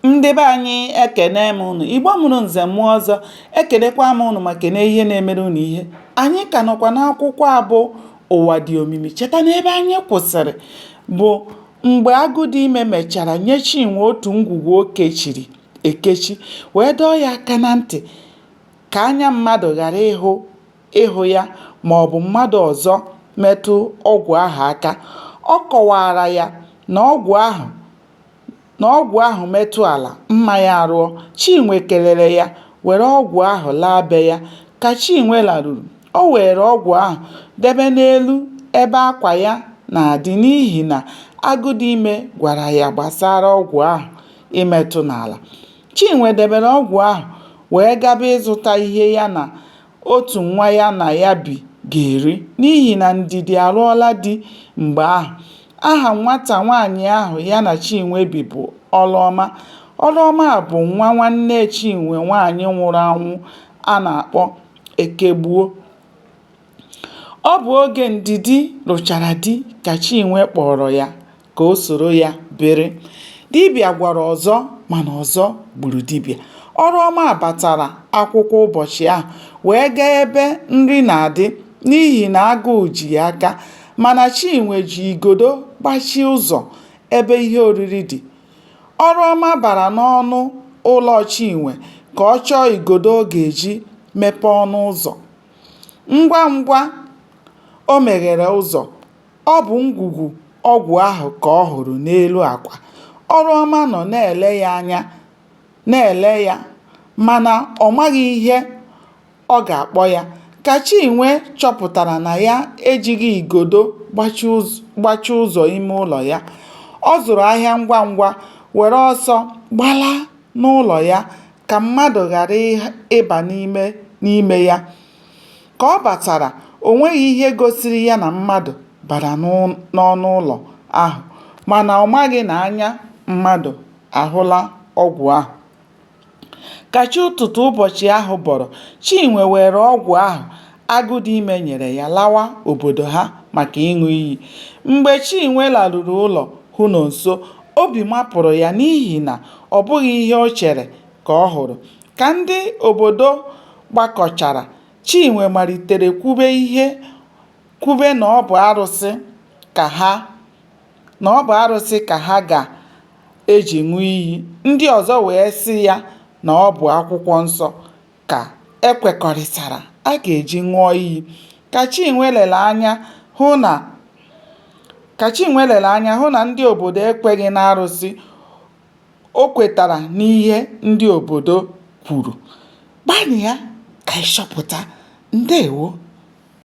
Ndị be anyị, ekene m unu. Igbo mụrụ nze mụọ ọzọ, ekenekwa m unu ma kene ihe na-emere unu ihe. Anyị ka nọkwa n'akwụkwọ a bụ Ụwa Dị Omimi. Cheta na ebe anyị kwụsịrị bụ mgbe Agụdịime mechara nye Chinwe otu ngwugwu o kechiri ekechi wee dọọ ya aka na ntị ka anya mmadụ ghara ịhụ ya maọbụ mmadụ ọzọ metụ ọgwụ ahụ aka. Ọ kọwaara ya na ọgwụ ahụ metụ ala, mma ya arụọ. Chinwe kelere ya, were ọgwụ ahụ laa be ya. Ka Chinwe laruru, o weere ọgwụ ahụ debe n'elu ebe akwa ya na-adị n'ihi na Agụdịime gwara ya gbasara ọgwụ ahụ imetụ n'ala. Chinwe debere ọgwụ ahụ wee gaba ịzụta ihe ya na otu nwa ya na ya bi ga-eri n'ihi na Ndidi alụọla di mgbe ahụ. Aha nwata nwaanyị ahụ ya na Chinwe bi bụ Ọlụọma. Ọlụọma bụ nwa nwanne Chinwe nwaanyị nwụrụ anwụ a na-akpọ Ekegbuo. Ọ bụ oge Ndidi lụchara di ka Chinwe kpọọrọ ya ka o soro ya biri. Dibịa gwọrọ ọzọ mana ọzọ gburu dibịa. Ọlụọma batara akwụkwọ ụbọchị ahụ wee gaa ebe nri na-adị n'ihi na agụụ ji ya aka mana Chinwe ji igodo gbachie ụzọ ebe ihe oriri dị. Ọlụọma bara n'ọnụ ụlọ Chinwe ka ọ chọọ igodo ọ ga-eji mepee ọnụ ụzọ. Ngwa ngwa o meghere ụzọ, ọ bụ ngwugwu ọgwụ ahụ ka ọ hụrụ n'elu akwa. Ọlụọma nọ na-ele ya anya na-ele ya mana ọ maghị ihe ọ ga-akpọ ya. Ka Chinwe chọpụtara na ya ejighị igodo gbachie ụzọ ime ụlọ ya, ọ zụrụ ahịa ngwa ngwa were ọsọ gbalaa n'ụlọ ya ka mmadụ ghara ịba n'ime ya. Ka ọ batara, o nweghị ihe gosiri ya na mmadụ bara n'ọnụ ụlọ ahụ mana ọ maghị na anya mmadụ ahụla ọgwụ ahụ. Ka chi ụtụtụ ụbọchị ahụ bọrọ, Chinwe weere ọgwụ ahụ Agụdịime nyere ya lawa obodo ha maka ịṅụ iyi. Mgbe Chinwe laruru ụlọ hụ Nonso, obi mapụrụ ya n'ihi na ọ bụghị ihe o chere ka ọ hụrụ. Ka ndị obodo gbakọchara, Chinwe malitere kwube na ọ bụ arụsị ka ha ga-eji ṅụọ iyi, ndị ọzọ wee sị ya na ọ bụ akwụkwọ nsọ ka e kwekọrịtara a ga-eji ṅụọ iyi. Ka Chinwe lere anya hụ na ndị obodo ekweghị n'arụsị, o kwetara n'ihe ndị obodo kwuru. Gbalịa ka ị chọpụta. Ndewo.